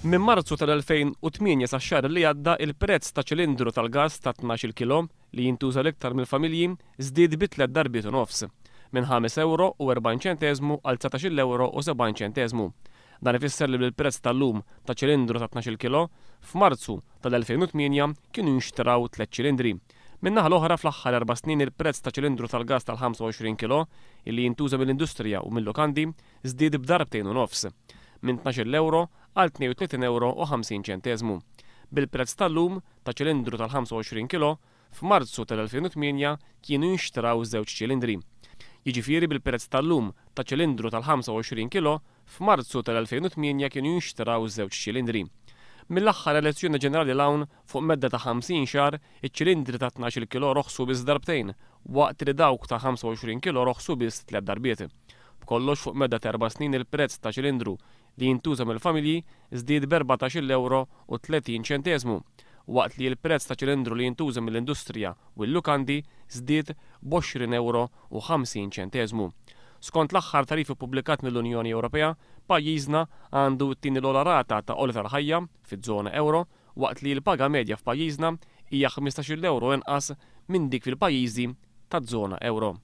Minn Marzu tal-2008 sax-xahar li għadda, il-prezz ta' ċilindru tal-gass ta' 12-il kilo, li jintuża l-iktar mill-familji, żdied bi tliet darbiet u nofs, minn ħames ewro u 40 ċenteżmu għal 19-il ewro u 70 ċenteżmu. Dan ifisser li bil-prezz tal-lum ta' ċilindru ta' 12-il kilo, f'Marzu tal-2008 kienu jinxtraw tliet ċilindri. Min-naħa l-oħra, fl-aħħar erba' snin il-prezz ta' ċilindru tal-gass tal-25 kilo, illi jintuża mill-industrija u mil-lukandi, żdied b'darbtejn u nofs, minn 12-il ewro għal 32 ewro u 50 ċenteżmu. Bil-prezz tal-lum ta' ċilindru tal-25 kilo, f'Marzu tal-2008 kienu jinxtraw żewġ ċilindri. Jiġifieri bil-prezz tal-lum ta' ċilindru tal-25 kilo, f'Marzu tal-2008 kienu jinxtraw żewġ ċilindri. Mill-aħħar elezzjoni ġenerali 'l hawn, fuq medda ta' 50 xahar, iċ-ċilindri ta' 12-il kilo roħsu biss darbtejn, waqt li dawk ta' 25 kilo roħsu biss tliet darbiet. B'kollox fuq medda t'erba' snin il-prezz ta' ċilindru li jintuża mill-familji żdied b'erbatax-il ewro u 30 ċenteżmu, waqt li l-prezz ta' ċilindru li jintuża mill-industrija u l-lukandi żdied b'għoxrin ewro u 50 ċenteżmu. Skont l-aħħar tagħrif ippubblikat mill-Unjoni Ewropea, pajjiżna għandu t-tieni l-ogħla rata ta' għoli tal-ħajja fiż-żona ewro waqt li l-paga medja f'pajjiżna hija 15-il ewro inqas minn dik fil-pajjiżi taż-żona ewro.